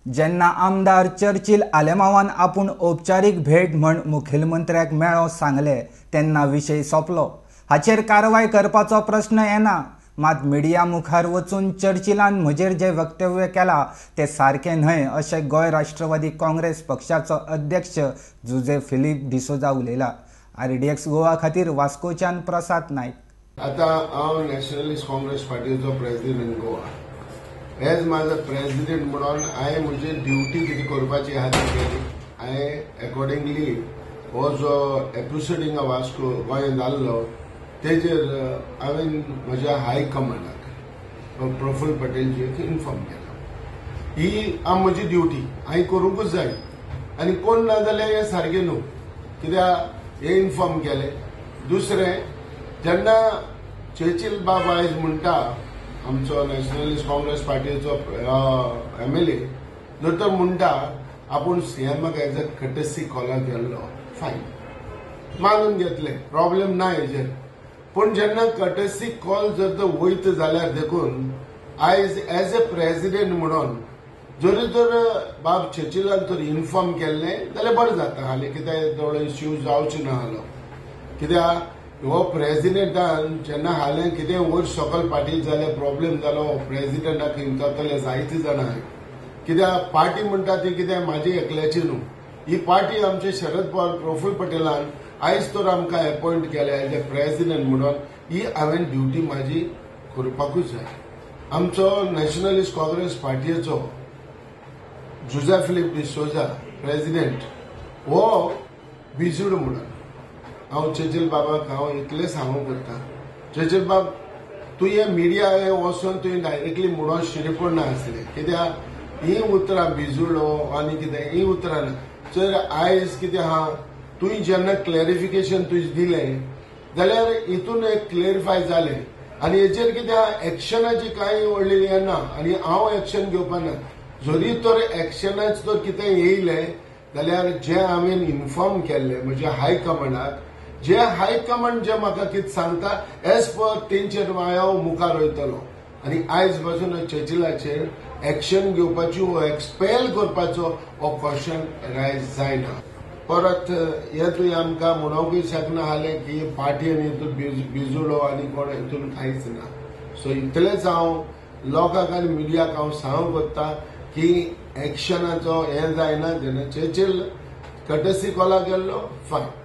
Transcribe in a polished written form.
जेन्ना आमदार चर्चिल आलेमांवान आपूण औपचारीक भेट म्हण मुखेलमंत्र्याक मेळो सांगले तेन्ना विशय सोंपलो. हाचेर कारवाय करपाचो प्रश्न येना. मात मिडिया मुखार वचून चर्चिलान म्हजेर जे वक्तव्य केला ते सारकें न्हय अशें गोंय राष्ट्रवादी काँग्रेस पक्षाचो अध्यक्ष जुझे फिलीप डिसोजा उलयला. आरडीएक्स गोवा खातीर वास्कोच्यान प्रसाद नायक. आतां हांव नॅशनलिस्ट काँग्रेस पार्टीचो प्रेसिडेंट गोवा. एज म्हाजो प्रेसिडेंट म्हणून हांवें म्हजी ड्युटी कितें करपाची आहा ती केली. हांवें एकॉर्डिंगली हो जो एपिसोड हिंगा वास्को गोंयांत जाल्लो तेजेर हांवें म्हज्या हाय कमांडाक प्रफुल्ल पटेलजीक इन्फॉर्म केलो. ही म्हजी ड्युटी हांवें करूंकूच जाय आनी कोण ना जाल्यार हें सारकें न्हू कित्याक हें इन्फॉर्म केलें. दुसरें, जेन्ना चर्चिल बाब आयज म्हणटा आमचो नॅशनलिस्ट काँग्रेस पार्टीचो एमएलए जर तो म्हणटा आपूण सीएमाक एज अ कटसी कॉलाक गेल्लो, फायन मानून घेतलें, प्रॉब्लेम ना हेजेर. पूण जेन्ना कटसी कॉल जर तो वयता जाल्यार देखून आयज एज अ प्रेसिडेंट म्हणून जरी तर बाब चर्चिलान तर इन्फॉर्म केल्लें जाल्यार बरें जाता हालीं, कित्याक थोडो इश्यू जावचो ना आसलो. कित्याक हो प्रेसिडेंटान जेन्ना हालें कितें वयर सकल पार्टी जाल्यार प्रॉब्लेम जालो, प्रेसिडेंटाक हिंतातले जायते जाणां आहाय. कित्याक पार्टी म्हणटा ती कितें म्हाजी एकल्याची न्हू, ही पार्टी आमचे शरद पवार प्रफुल्ल पटेलान आयज तर आमकां एपॉयंट केल्या एज अ प्रेसिडेंट म्हणून ही हांवें ड्युटी म्हाजी करपाकूच जाय. आमचो nationalist Congress पार्टीचो Jose Philip D'Souza president हो बिजूड म्हणून हांव चर्चिल बाबाक हांव इतलें सांगूंक करता, चर्चिल बाब तूं हे मिडिया हे वचून तुवें डायरेक्टली म्हणून शिरेपण ना आसलें, कित्याक हीं उतरां बिजुडो आनी कितें हीं उतरां ना. जर आयज कितें आहा तुवें जेन्ना क्लॅरिफिकेशन तुवें दिलें जाल्यार हितून एक क्लॅरिफाय जालें आनी हेचेर कितें आहा एक्शनाची कांय व्हडली हें ना आनी हांव एक्शन घेवपा ना. जरी तर एक्शनाच तर कितें येयलें जाल्यार जें हांवें इन्फॉर्म केल्लें म्हज्या हाय कमांडाक, जे हाय कमांड जे म्हाका कितें सांगता एज पर तेंचेर हांव मुखार वयतलो आनी आयज पासून चर्चिलाचेर एक्शन घेवपाची वो एक्सपेल करपाचो हो क्वेश्चन रायज जायना. परत हें तुवें आमकां म्हणोंकूय शकना आसलें की पार्टी आनी हितून बिजुडो आनी कोण हितून कांयच ना. सो इतलेंच हांव लोकांक आनी मिडियाक हांव सांगूंक कोत्ता की एक्शनाचो हें जायना. जेन्ना चर्चिल कटसी कॉलाक गेल्लो फायन.